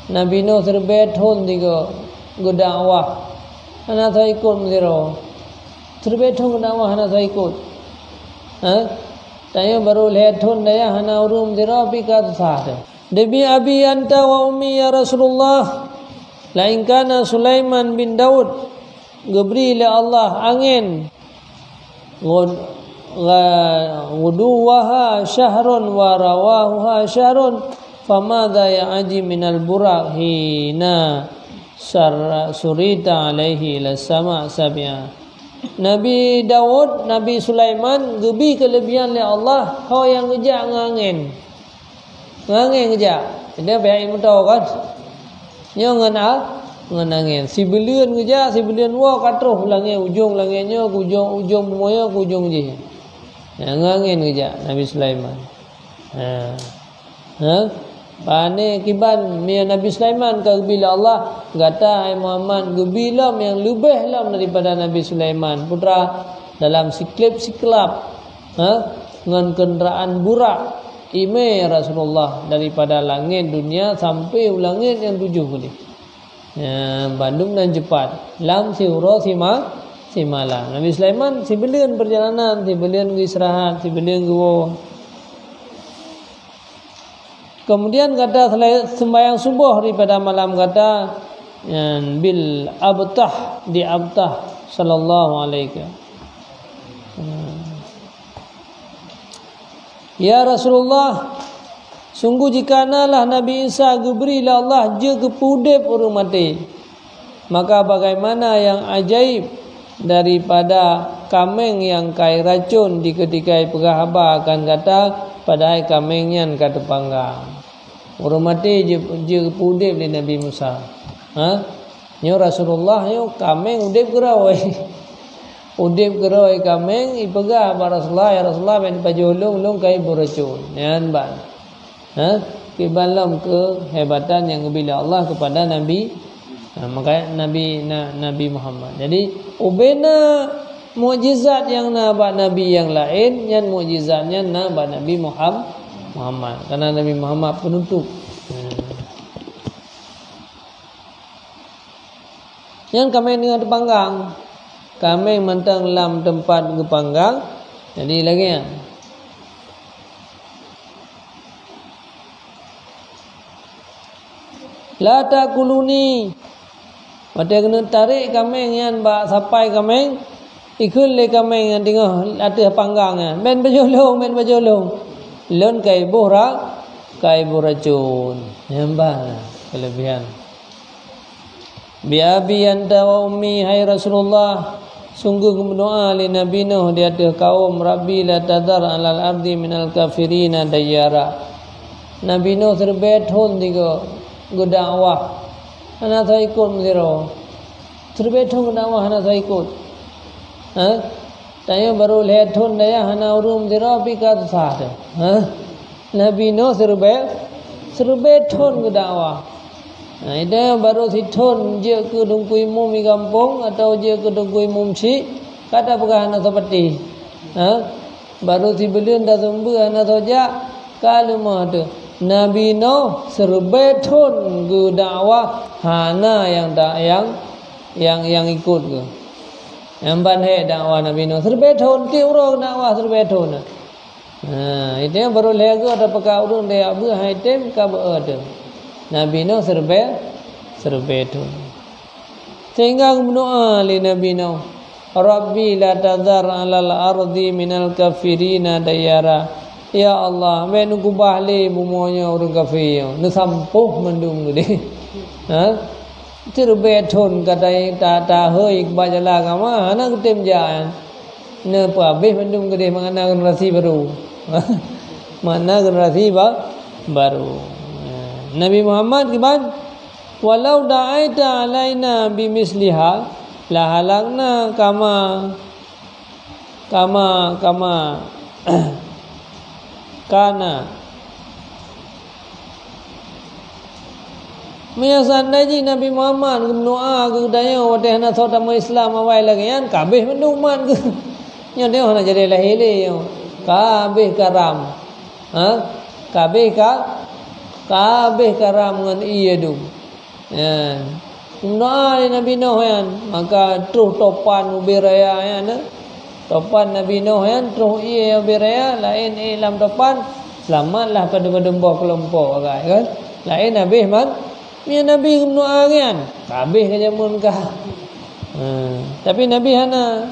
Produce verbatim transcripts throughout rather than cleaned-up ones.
Nabi Nuh siribèe thon sigoe geudakwah, hana soe ikot meusidroe. Siribèe thon geudakwah hana soe ikot. Ha? Tanyoe barô lhèe thon dayah hana ureueng meusidroe pih ka susah teuh. "Demi abi anta wa ummi ya Rasulullah, la in kana Sulaiman bin Daud," geubri lé Allah angén, "ghud-, gha-, ghuduwaha syahrun wa rawahuha syahrun, famadza ya'ji minal buraq hina sar-, surita alaihi ila sama sabi'a." Nabi Daud, Nabi Sulaiman geubi keuleubihan lé Allah ho nyang geujak ngon angén. Ngon angén geujak. Jadi pihak ilmu tahu kan? Nyoe ngon a-, ngon angén. Sibuleuen geujak, sibuleuen woe ka troh u langét, ujong langét nyoe keu ujong, ujong bumoe nyoe keu ujong jih. Nah, ngon angén geujak Nabi Sulaiman. Ha. Ha? Pane kiban meunyoe Nabi Sulaiman ka geubi lé Allah, gata hai Muhammad geubi lom nyang leubeh lom daripada Nabi Sulaiman. Putra dalam siklep-siklap, ha? Ngon keundaraan burak, imé Rasulullah daripada langét dunia sampai u langét nyang tujoh keudeh. Ya, bandum nan cepat. Lam siuroe sima-, simalam. Nabi Sulaiman sibuleuen perjalanan, sibuleuen geuistirahat, sibuleuen geuwoe. Kemudian gata selai-, sembahyang suboh daripada malam gata, ya, bil abtah, di abtah, sallallahu alaihi. "Ya Rasulullah, sungguh jika nalah Nabi Isa geubri lé Allah jeuet keu udeb ureuëng maté, maka bagaimana nyang ajaéb daripada kaméng nyang ka iracon di keutika ipeugah haba akan gata, padahai kaméng nyan ka teupanggang?" Ureuëng maté jeuet, jeuet keu udeb lé Nabi Musa. Ha? Nyoe Rasulullah nyoe kaméng udeb keudroe. Udeb keudroe kaméng, ipeugah bak Rasulullah, "Ya Rasulullah, bèk neupajoh lôn, lôn ka iboh racon." Nyan ban. Ha? Kiban lom keuhebatan nyang geubri lé Allah kepada Nabi, ha, makanya Nabi, na-, Nabi Muhammad. Jadi, ubena mukjizat nyang na bak nabi nyang laén, nyan mukjizat nyan na bak Nabi Muham-, Muhammad. Karena Nabi Muhammad penutup. Hmm. Nyan kaméng teungoh teupanggang. Kaméng mantong lam teumpat geupanggang. Jadi lagèe nyan. La takuluni. Watèe keuneuk tarek kaméng nyan bak sapai kaméng, ikheun lé kaméng nyang teungoh ateueh panggang nyan, "Bèk pajoh lôn, bèk pajoh lôn. Lôn ka iboh ra-, ka iboh racon." Nyan ban keuleubihan. "Bi abi anta wa ummi, hai Rasulullah, sungguh geumeudoá lé Nabi Nuh di ateueh kaum, Rabbi la tadhar alal ardi minal kafirina dayyara." Nabi Nuh siribèe thon sigoe geudakwah, hana soe ikot meusidroe. Siribèe thon geudakwah hana soe ikot. Ha? Tanyoe barô lhèe thon dayah hana ureueng meusidroe pih ka susah teuh. Ha? Nabi Nuh siribèe, siribèe thon geudakwah. Nah, itu barô sithon jeuet keu teungku imum di gampông atawa jeuet keu teungku imum chik, ka tapeugah hana seupati. Ha? Barô sibuleuen taseumeubeuet hana soe jak, ka leumoh teuh. Nabi Nuh siribèe thon geudakwah hana nyang ta-, nyang, nyang, nyang ikot geuh. Nyan ban hék dakwah Nabi Nuh siribèe thon, tiep uroe dakwah siribèe thon. Ha, itu barô lhèe goe tapeugah ureueng dayah beuh hai tem ka beu teuh. Nabi Nuh siribèe, siribèe thon. Sehingga geumeudoá lé Nabi Nuh, "Rabbi la tadhar alal ardi minal kafirina dayyara." Ya Allah, bèk neukeubah lé bumoe nyoe ureueng kafé nyoe, neusampôh mandum keudeh. Ha? Siribèe thon ka ta-, ta-, tahôi bak jalan agama, hana geutem jak. Neupeuhabéh mandum keudeh, makna generasi barô. Makna generasi ba-, barô. Nabi Muhammad kiban, "Walau da'aita alaina bimisliha, lahalakna kama, kama, kama kana." Meunyoe seundai jih Nabi Muhammad geumeudoá keu geutanyoe watèe hana soe tamong Islam awai lagèe nyan, ka habéh mandum umat geuh. Nyoe teuh hana jadi lahé lé nyoe. Ka habéh karam. Ha? Ka habéh ka, ka habéh karam ngon ié dum. Nyan. Meudoa lé Nabi Nuh nyan, maka troh topan ubé raya nyan, eh. Topan Nabi Nuh nyan troh ié ubé raya, laén ék lam topan, seulamatlah padum-padum boh keulompok agak, kan? Laén habéh man, meunyo Nabi meudoa nyan, habéh ka jameun ka. Ha, tapi Nabi hana.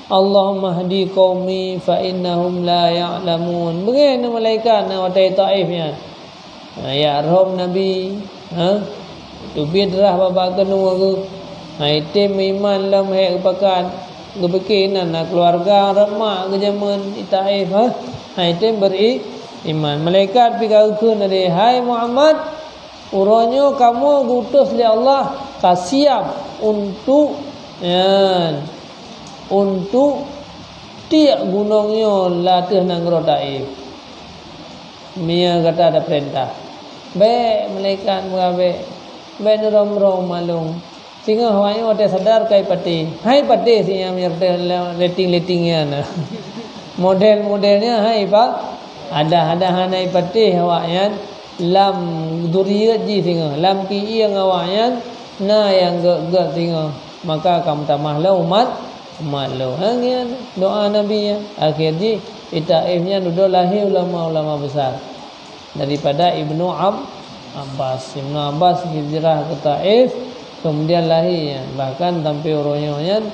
"Allahumma hdi qaumi fa innahum la ya'lamun." Beungéh na malaikat na watée Taif nyan. Ha, ya Rabb Nabi, ha? Teubiet rhah babah keunoe geuh. Hai tem meuiman lom hék geupakat. Geupike nan na keuluwarga rot mak geujameun di Taif, ha? Hai tem beri iman. Malaikat pi ka geukheun lé, "Hai Muhammad, uroe nyoe kamoe geuutus lé Allah ka siab untuk, nyan, untuk tiek gunong nyoe lateueh nanggroe Taif." Meunyo gata ada peurintah, bék malaikat meugabék, bék nurông-rông malông. Singoh awaknyan watée sadar ka ipatéh. Hai patéh singoh meunyo rating-rating nyan. Model-model nyan hai pa-, ada-ada hana ipatéh awaknyan lam duriet jih singoh, lam kiéng awaknyan na nyang gét-gét singoh. Maka ka meutamah lom umat, umat lom. Ha, nyan doa Nabi nyan. Akhé jih, di Taif nyan dudoe lahé ulama-ulama besar daripada Ibnu Ab-, Abbas. Ibnu Abbas hijrah ke Taif, kemudian lahé nyan. Bahkan sampai uroe nyoe nyan,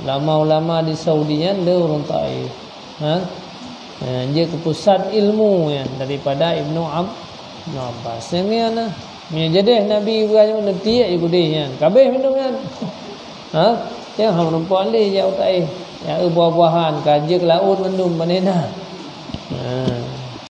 ulama-ulama di Saudi nyan le ureuëng Taif. Ha? Ha, jeuet keu pusat ilmu nyan daripada Ibnu Ab-, Ibnu Abbas. Nyang nyan nah. Meunyo jadeh Nabi ibrah nyoe neutiek Yahudi nyan. Kabeh minum nyan. Ha? Jangan meureumpok lé jak u Taif. Ya, buah-buahan, ka jeuet laôt mandum panena. Ha.